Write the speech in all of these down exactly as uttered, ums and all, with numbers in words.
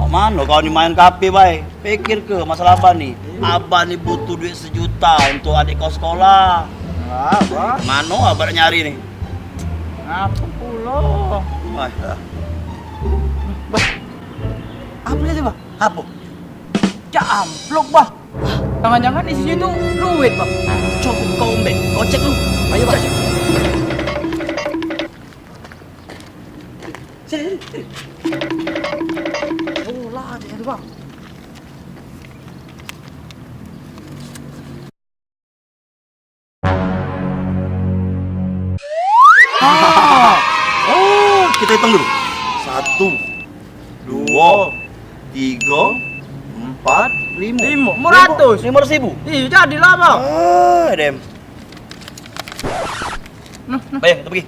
Mano kau ni main kafe bae? Pikir ke masalah abah ni. Abah ni butuh duit sejuta untuk adik kau sekolah. Lah, Bah. Mano abah nak nyari ni? Ngapo pulo? Wah, dah. Bah. Apo tadi, Bah? Apo? Cak amplop, Bah. Jangan-jangan isinyo tu duit, Bah. Cukup kau, Mbek. Kau cek lu. Ayo, Bah. Cek. Oh, lah, cek lu, Bah. Ah. Oh, kita hitung dulu. Satu, dua, tiga, empat, lima. Lima, lima ratus. Lima ratus ribu. Iya, jadilah, Bang. Ah, dem. Nah, nah. Bayar, kita pergi.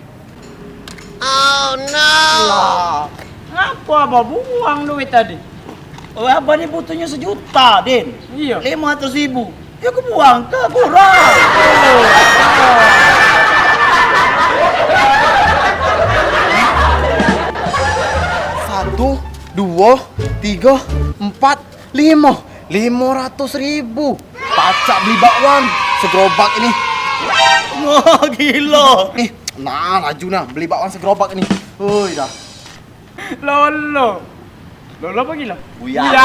Oh, no. Lah, ngapo abah buang duit tadi? Oh, abah ni butuhnyo sejuta, Din. Iya. Lima ratus ribu. Ya, aku buang ke kurang. Satu, dua, tiga, empat, lima. Lima ratus ribu. Pacak beli bakwan segerobak ini. Wah, gilo. Nih, nah, laju nah, beli bakwan segerobak ini. Hui, dah. Lolo. Lolo apa gilo? Buya. Buya.